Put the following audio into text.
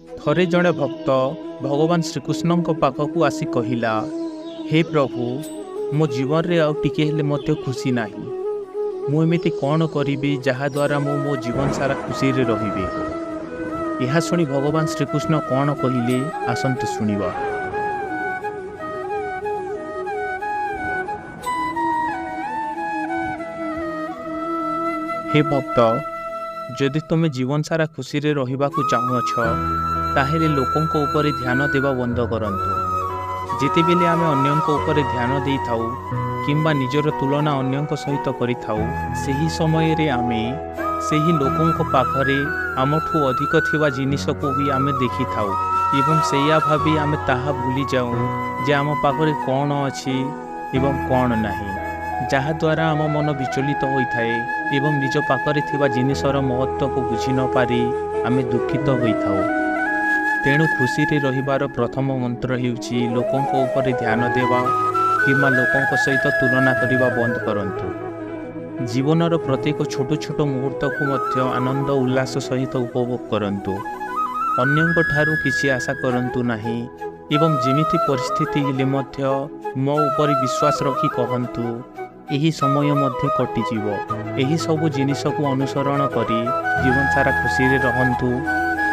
ଥରେ ଜଣେ ଭକ୍ତ ଭଗବାନ ଶ୍ରୀକୃଷ୍ଣଙ୍କ ପାଖକୁ ଆସି କହିଲା, ହେ ପ୍ରଭୁ, ମୋ ଜୀବନରେ ଆଉ ଟିକେ ହେଲେ ମଧ୍ୟ ଖୁସି ନାହିଁ। ମୁଁ ଏମିତି କ'ଣ କରିବି ଯାହାଦ୍ୱାରା ମୁଁ ମୋ ଜୀବନ ସାରା ଖୁସିରେ ରହିବି? ଏହା ଶୁଣି ଭଗବାନ ଶ୍ରୀକୃଷ୍ଣ କ'ଣ କହିଲେ, ଆସନ୍ତୁ ଶୁଣିବା। ହେ ଭକ୍ତ, ଯଦି ତୁମେ ଜୀବନ ସାରା ଖୁସିରେ ରହିବାକୁ ଚାହୁଁଅଛ, ତାହେଲେ ଲୋକଙ୍କ ଉପରେ ଧ୍ୟାନ ଦେବା ବନ୍ଦ କରନ୍ତୁ। ଯେତେବେଳେ ଆମେ ଅନ୍ୟଙ୍କ ଉପରେ ଧ୍ୟାନ ଦେଇଥାଉ କିମ୍ବା ନିଜର ତୁଳନା ଅନ୍ୟଙ୍କ ସହିତ କରିଥାଉ, ସେହି ସମୟରେ ଆମେ ସେହି ଲୋକଙ୍କ ପାଖରେ ଆମଠୁ ଅଧିକ ଥିବା ଜିନିଷକୁ ବି ଆମେ ଦେଖିଥାଉ ଏବଂ ସେଇଆ ଭାବି ଆମେ ତାହା ଭୁଲିଯାଉ ଯେ ଆମ ପାଖରେ କ'ଣ ଅଛି ଏବଂ କ'ଣ ନାହିଁ, ଯାହାଦ୍ୱାରା ଆମ ମନ ବିଚଳିତ ହୋଇଥାଏ ଏବଂ ନିଜ ପାଖରେ ଥିବା ଜିନିଷର ମହତ୍ତ୍ୱକୁ ବୁଝି ନପାରି ଆମେ ଦୁଃଖିତ ହୋଇଥାଉ। ତେଣୁ ଖୁସିରେ ରହିବାର ପ୍ରଥମ ମନ୍ତ୍ର ହେଉଛି ଲୋକଙ୍କ ଉପରେ ଧ୍ୟାନ ଦେବା କିମ୍ବା ଲୋକଙ୍କ ସହିତ ତୁଳନା କରିବା ବନ୍ଦ କରନ୍ତୁ। ଜୀବନର ପ୍ରତ୍ୟେକ ଛୋଟ ଛୋଟ ମୁହୂର୍ତ୍ତକୁ ମଧ୍ୟ ଆନନ୍ଦ ଉଲ୍ଲାସ ସହିତ ଉପଭୋଗ କରନ୍ତୁ। ଅନ୍ୟଙ୍କ ଠାରୁ କିଛି ଆଶା କରନ୍ତୁ ନାହିଁ ଏବଂ ଯେମିତି ପରିସ୍ଥିତି ହେଲେ ମଧ୍ୟ ମୋ ଉପରେ ବିଶ୍ୱାସ ରଖି କହନ୍ତୁ, ଏହି ସମୟ ମଧ୍ୟ କଟିଯିବ। ଏହି ସବୁ ଜିନିଷକୁ ଅନୁସରଣ କରି ଜୀବନ ସାରା ଖୁସିରେ ରହନ୍ତୁ